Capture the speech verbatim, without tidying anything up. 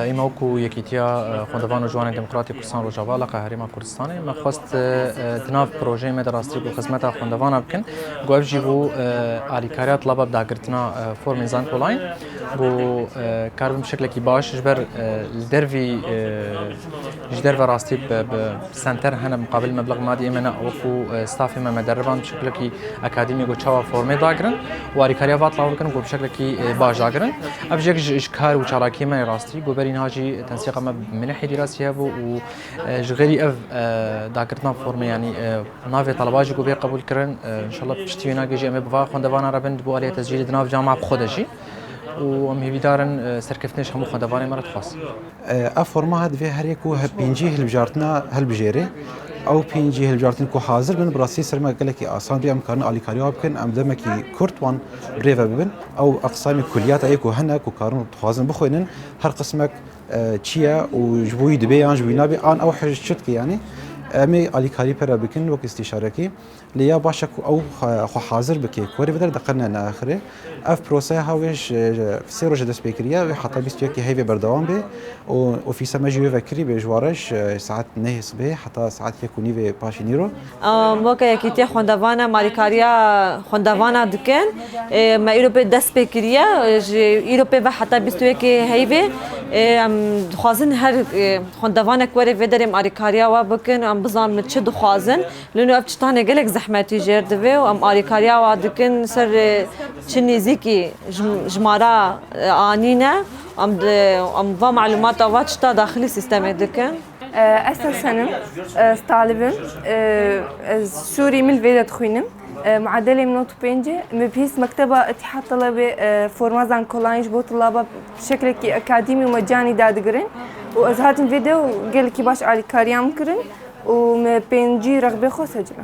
Îma wekû Yekîtiya Xwendevan û Ciwanên Demokratîk Kurdistan Rojava, Eleqa Herêma Kurdistanê, me xwest di nav projeyê me de rastî ku xizmeta xwendevana bikin, ku ev jî bû alîkariya tilaba bi dagirtina formên Zankolayîn, ku karibin bi şeklekî baş ji ber li dervî ji derve rastî bi, bi senter hene muqabil meblex madî ême ne wekû stafê me me derriban bi şeklekî akademî ku çawa formê dagirin û alîkariya va tilaba bikin ku bi şeklekî baş dagirin. Ev jek ji, ji kar û çalakiyê me rastî, goberî niha jî tensîqa me bi minehê dîrasî hebû û, e, ji xêrî ev, e, dagirtina formê, yanî, e, navê talaba jî ku bê qebûl kirin, e, înşallah piştî wê nagê jî em ê bi va xwendevana re bin, di bo aliyê tescîlê di nav cama bi xwe de jî. Û em hêvîdar in, e, serkeftinê ji hemû xwendevanê me re dixwazin. E, ev forma ha divê her yek ku he pêncî hilbijartina hilbijêrê. Ew pêncî hilbijartin ku hazir bin, bi rastî ser me gelekî asan bî, em karin alîkariya bikin, em demekî kurt wan birêve bibin. Ew eqsamê kuliyata yê ku hene, ku karin dixwazin bixwînin, her qismek, e, çi ye û ji bo wî dibe yan ji bo wî nabe, an ew hej çi dike yanî. Em ê alîkarî pere bikin wek îstîşarekî. Lê ya baş e ku ew xwe, xwe hazir bike, ku were vê der diqirine naaxirê. Ev proseya ha wê ji, ji sê roj dest pê kiriye, wê heta bîst û yekê heyvê berdewam bê û ofîsa me jî wê vekirî bê ji ware ji saet nehê sibê heta saet yek û nîvê paşê nîro. Em weke Yekîtiya Xwendevana em alîkariya xwendevana dikin. Ê, me îro pê dest pê kiriye, ji îro pê ve heta bîst û yekê heyvê, ê, em dixwazin her, ê, xwendevanek were vê derê em alîkariya we bikin, em bizanin çi dixwazin. Lê ev çitane gelek zehmetî jêr divê û em alîkariya wa dikin ser, e, çi nêzîkî jim-, jimara, e, anîne. Em di, em va malûmata va çita daxilî sîstemê dikin. E, ez Hesen im, e, ez talib im. E, ez Sûrî, min li vê de dixwînim. E, muadelê min nod û pênc e. Min bihîst mekteba Îtîhad Telebê, e, forma Zankolayîn ji bo tilaba şeklekî akademî û mecanî dadigirin. Û ez hatim vê de û gelekî baş alîkariya min kirin. û me pêncî rexbê xwe secime.